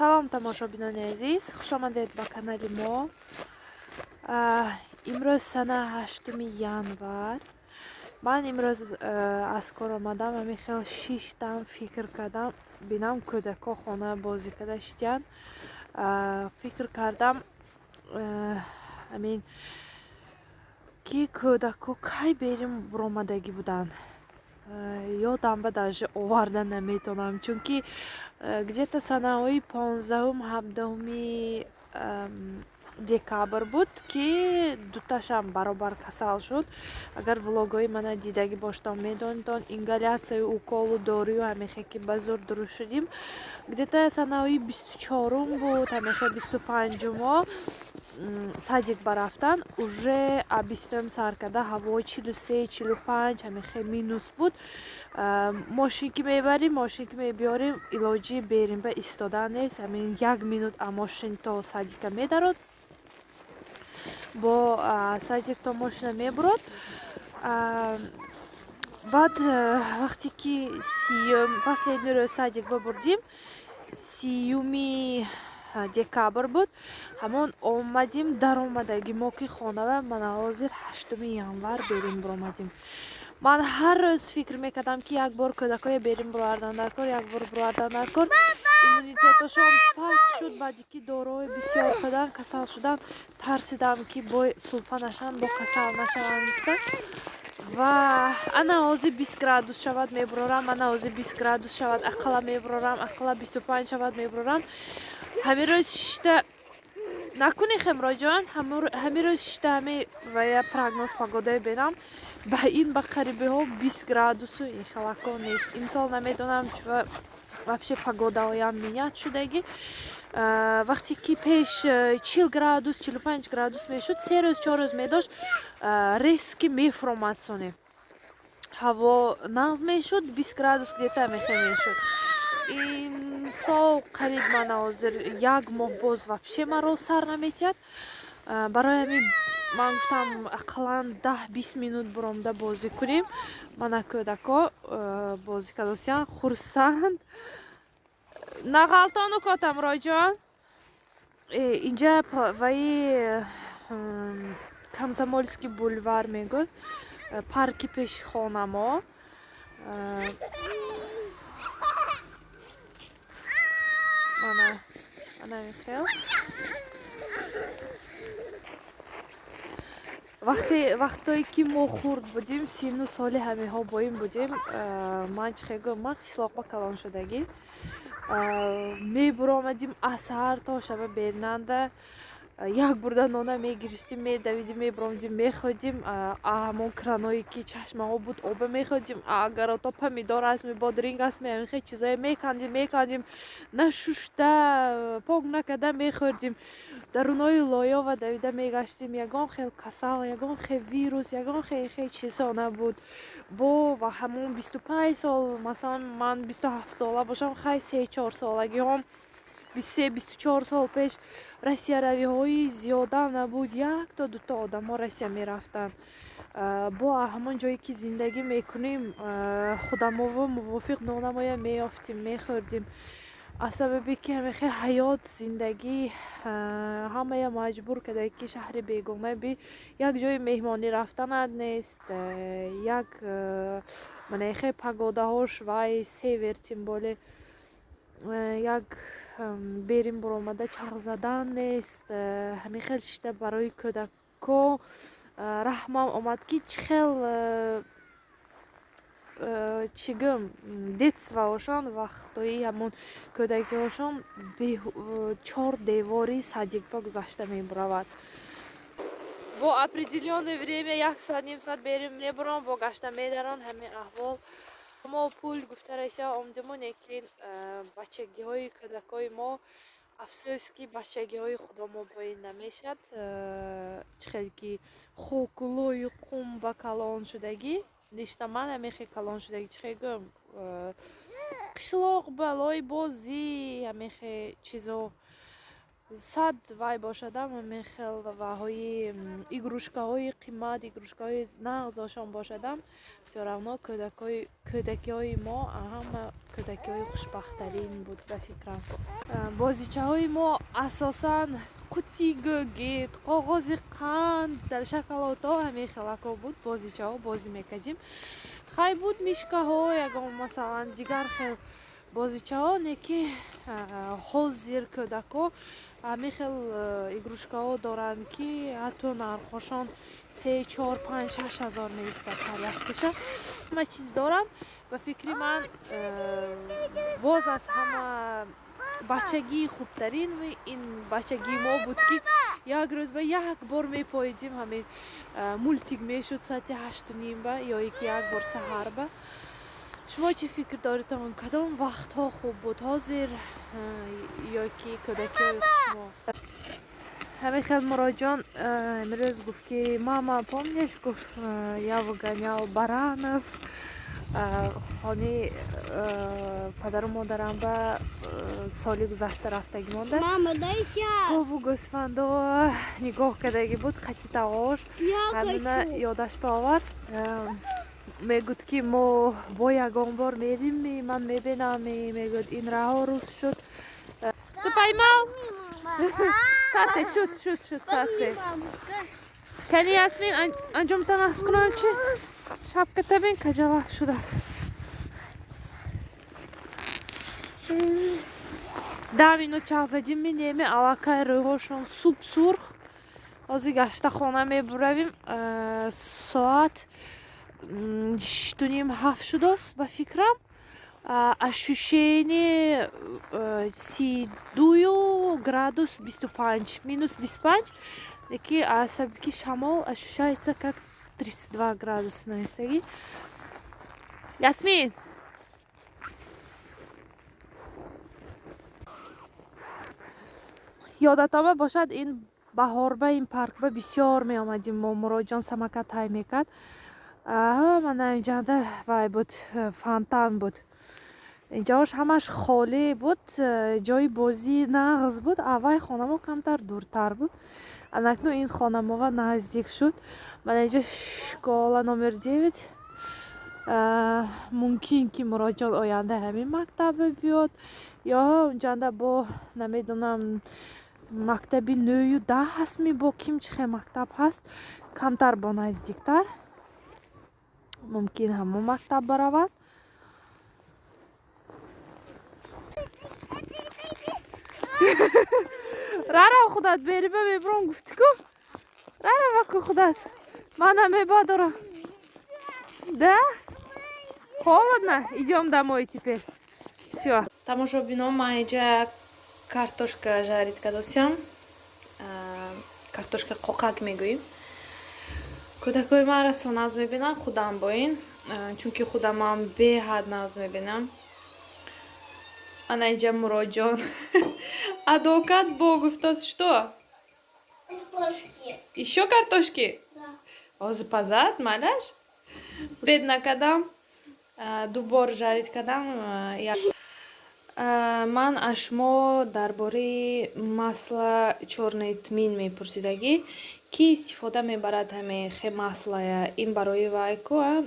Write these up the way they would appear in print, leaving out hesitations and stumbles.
Салом, тамошобинони азиз, хушомадед ба канали мо. Имрӯз сана 8 январ. Ман имрӯз аз кор омадам, ҳамин хел шиштам, фикр кардам, бинам, кӯдакҳо хона бозӣ карда шитянд. Фикр кардам, ҳамин ки кӯдакҳо кай берим буромадагӣ буданд, ёдам ба даже оварда наметавонам, чунки где-то санаҳои 15-ум, 17-уми декабр буд, ки дуташам баробар касал шуд. Агар влогҳои мана дидагӣ бошедон, медонедон, ингаляцияю уколу дорую ҳамехе ки ба зур дуруст шудим. Где-то санаҳои 24-ум буд, ҳамехе 25-умо садик барафтан. Уже а 20-уми сар карда ҳаво 43, 45, ҳамехе минус буд. Мошин ки мебарим, мошин ки мебиёрем, илоҷи берим ба истодан нест. Ҳамин як минут а мошин то садика медарод, бо садик то мошина мебурод. Баъд вақте ки 30-ум, последний рӯз садик бабурдим, 30-юми декабр буд, ҳамон омадим, даромадаги мо ки хонава, мана ҳозир 8 январ берин буромадим. Ман ҳар рӯз фикр мекардам, ки як бор кӯдакҳое берин буровардан дар кор, як бор буровардан дар кор. Иммунитетошон паст шуд, баъде ки доруҳои бисёр хӯрдан, касал шудан. Тарсидам, ки бо сулфа нашаванд, бо касал нашаванд гуфта. Ва ана ҳозир 20 градус шавад, мебурорам, ана ҳозир 20 градус шавад, ақалла мебурорам, ақалла 25 шавад, мебурорам. Ҳамин рӯз шишта накунӣ, Хемроҷон, ҳамин рӯз шишта ҳами ва я прогноз погодаи бинам, ба ин ба қарибиҳо 20 градусу ин хелако нест. Имсол намедонам чува вообще погодаҳоям менять шудагӣ. Вақте ки пеш 40 градус, 45 градус мешуд, 3 рӯз, 4 рӯз медошт, резко мефуромад, соне ҳаво нағз мешуд, 20 градус где-то мехе мешуд. Имсол қариб мана ҳозир як моҳ боз вообще маро сар наметиҳад. Барои ҳамин ман гуфтам, ақаллан 10-20 минут буромда бозӣ кунем. Мана кӯдако бозӣ кардосиян, хурсанд. Нағалтону котам роҷон. Инҷа ваи Комсомольский бульвар мегӯяд, парки пеши хонамо. Мана ана михел вақте вақтое ки мо хурд будем, сину соли ҳамиҳо боим будем, ман чӣ хел гӯям, ман қишлоқба калон шудагӣ, мебуромадим аз саҳар то шаба бернанда, як бурда нона мегирифтим, медавидим, мебуромадим, мехӯрдим. Ҳамон краное ки чашмаҳо буд, оба мехӯрдим. Агарото помидор аст, бодринг аст, ҳамин чизое мекандим, мекандим, нашушта, пок накарда мехӯрдим. Дарунои лоёва давида мегаштем, ягон хел касал, ягон хел вирус, ягон хел хел чизо набуд. Бо ва ҳамон 25 сол, масалан, ман 27 сола бошам, хай, се чор солагиҳом, 23, 24 сол пеш россияравиҳои зиёдам набуд, якто дуто одамо Россия мерафтанд. Бо ҳамон ҷое ки зиндагӣ мекунем, худамово мувофиқ нонамоя меёфтим, мехӯрдим. Аз сабабе ки ҳамихел ҳаёт, зиндагӣ ҳамая маҷбур карда, ки шаҳри бегона би, як ҷои меҳмонӣ рафтанат нест, як манехе погодаҳош вай север, тем более як берин буромада чарх задан нест. Ҳамин хел шида барои кӯдакҳо раҳмам омад, ки чӣ хел, чӣ гӯям, детствоҳошон, вақтҳои ҳамон кӯдакиҳошон чор девори садикба гузашта мебуравад. Бо определённое время, як соат, ним соат берин мебурам, бо гашта медаранд. Ҳамин аҳвол. Мо пул гуфта Россия омадему, лекин бачагиҳои кӯдакҳои мо, афсӯс, ки бачагиҳои худо мо бо ин намешавад. Чӣ хел ки хоку лою қум ба калон шудагӣ, лично ман ҳамин калон шудагӣ, чӣ хел гӯям, қишлоқ ба лой бозӣ, ҳамин чизо. Сад вай бошадам, ҳамин хел ваҳои игрушкаҳои қимат, игрушкаҳои нағзошон бошадам, всё равно кӯдакиҳои мо ҳама кӯдакиҳои хушбахттарин буд, ба фикрам. Бозичаҳои мо асосан қути гӯгирд, коғози қанд, шоколадҳо, ҳамин хелако буд бозичаҳо, бозӣ мекардем. Хай, буд мишкаҳо, ягон, масалан, дигар хел бозичаҳо, не ки ҳозир кӯдакҳо ҳамин хел игрушкаҳо доранд, ки ҳатто нархҳошон 3, 4, 5, 6 ҳазор меистад ҳар якташа. Ҳама чиз доранд. Ба фикри ман, боз аз ҳама бачагии хубтарин ин бачагии мо буд, ки як рӯз ба як бор мепоидим, ҳамин мультик мешуд соати 8:30 ба ё ки як бор саҳарба. Шумо чӣ фикр доред, кадом вақтҳо хуб буд, ҳозир ё ки кӯдакиҳои шумо? Ҳамин хел Муроҷон имрӯз гуфт, ки мама, помнишь, гуфт, я выгонял баранов. Хони падару модарам ба соли гузашта рафтагӣ монда, гову гӯсфандо нигоҳ кардагӣ буд қати таош, ҳамина ёдаш ба овард. Мегӯд, ки мо бо ягон бор мерим, ман мебинам, мегӯяд, ин раҳо рӯз шуд. Ты поймал? Сарте шуд, шуд, шуд, сарте. Кани, Ясмин, анҷомтан аз кунам чи? Шапката бин, каҷалак шудааст. 10 минут чақ задим, минеми, аллакай рӯйҳошон суб сурх. Ҳозир гашта хона мебуравим. Соат 6:30, 7 шудааст, ба фикрам. Ощущение 32 градус, 25, -25, ки асаби ки шамол ощущается как 32 градус наистагӣ. Ясмин, ёдатома бошад, ин баҳорба ин паркба бисёр меомадим мо. Муроҷон самокат ҳай мекард. Мана инҷанда вай буд, фонтан буд. Инҷаош ҳамаш холӣ буд, ҷои бозӣ нағз буд. Аввай хонамо камтар дуртар буд, анакнун ин хонамова наздик шуд. Мана инҷа школа номер 9. Мумкин ки Муроҷон оянда ҳамин мактаба биёд ё унҷанда бо, намедонам, мактаби 9-ю 10 ҳастми, бо ким чӣ хел мактаб ҳаст, камтар бо наздиктар, мумкин ҳамон мактаб баравад. Рарав, худат бериба, мебурам гуфтӣ ку, рарава ку худат, мана мебадорам. Да, холодно, идем домой теперь, всё. Тамошобино, ман инҷа картошка жарить кардосям, картошка қоқак мегӯем. Кӯдакҳои ман расо нағз мебинанд, худам бо ин, чунки худамам беҳад нағз мебинам. Ана инҷа Муроҷон адокат бо гуфтост, что ещё картошки ҳозир пазад, майлаш, бед накардам, ду бор жарить кардам. Ман аз шумо дар бораи масло чёрный тмин мепурсидагӣ, ки истифода мебарад ҳамин хе маслая. Ин барои вайко,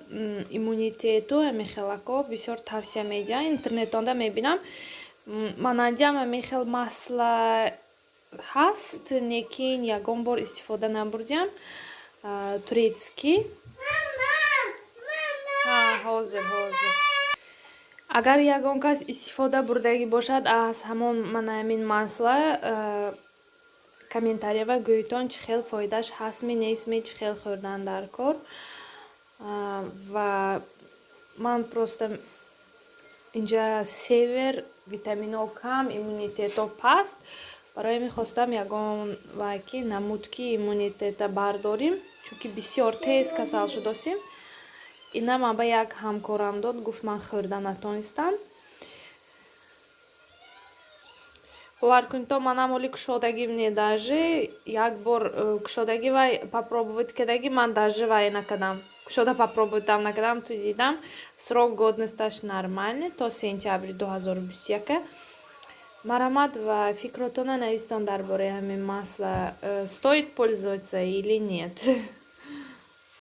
иммунитету, ҳамин хелако бисёр тавсия медиҳанд, интернетонда мебинам. Манандиам ҳамин хел масла ҳаст, лекин ягон бор истифода набурдиам. Турецкий. Ҳозир, ҳозир, агар ягон кас истифода бурдагӣ бошад аз ҳамон мана ҳамин масла, комментариява гӯйтон, чӣ хел фоидааш ҳастми, нестми, чӣ хел хӯрдан дар кор. Ва ман просто инҷа север, витаминҳо кам, иммунитетҳо паст, барои ҳамин хостам ягон вай ки намуд, ки иммунитета бардорим, чунки бисёр тез касал шудосем. Ина ман ба як ҳамкорам дод, гуфт, ман хӯрда натонистам. Бовар кунед, то манам оли кушодагим не, даже як бор кушодагӣ вай попробовать кардагӣ, ман даже вай накардам, кушода попробовать накардам. Ту дидам, срок годносташ нормальный, то сентябри 2021. Марҳамат ва фикротона навистон дар бораи ҳамин масло, стоит пользоваться или нет.